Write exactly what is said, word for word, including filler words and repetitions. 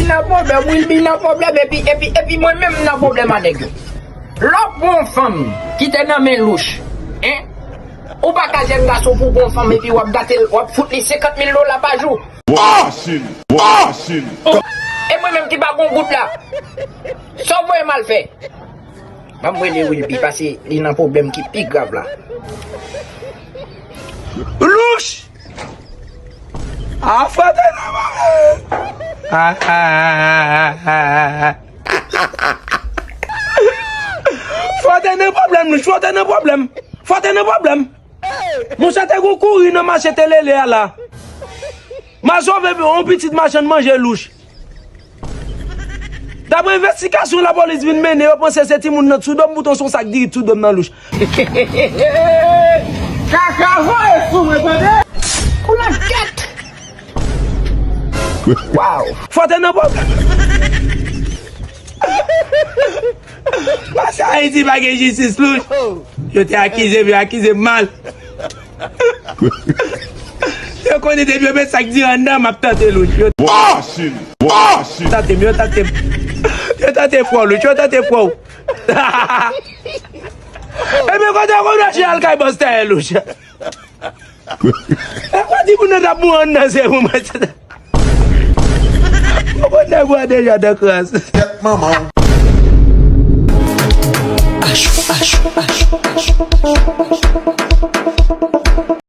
Nan pwoblèm, Wilby nan pwoblèm, epi, epi, epi mwen menm m nan pwoblèm a nèg yo. Lè w pran yon fanm ki te nan men Louch, en? Ou pa ka jèn gason pou w pran yon fanm epi w ap gate l, w ap fout li senkant mil dola pa jou. Washing, washing. E mwen menm ki pa gon goud la. Sa w voye m al fè? Ban m rele Wilby, paske li nan pwoblèm ki pi grav la. Louch! A, fwète nan pwoblèm! A, a, a. Fwète nan pwoblèm, Louch, fwète nan pwoblèm. Fwète nan pwoblèm. Monchè, te gon kouri nan mache Telele a la. Masove yon pitit machann manje Louch. Daprè envestigasyon lapolis vin mennen, yo panse se timoun nan Tsudòm, bouton se yon sak diri Tsudòm nan Louch. Kaka voye sou mwen, tande! Pou langèt! Waw! Fòte nan pòp! Paske Ayiti pa gen jistis, Louch. Yo te akize m, yo akize m mal. Yo konnen depi yo met sak diri anndan, m ap tante, Louch. Yo Washing! Washing! Tante m, yo tante m. Yo tante fò, Louch, yo tante fò. Ebyen, kote w konn mache al kay bòs tayè, Louch? E kwa di moun nan t ap mouri anndan, se pou mwen. Ou konn nèg ou a deja nan kras. Kèt manman w.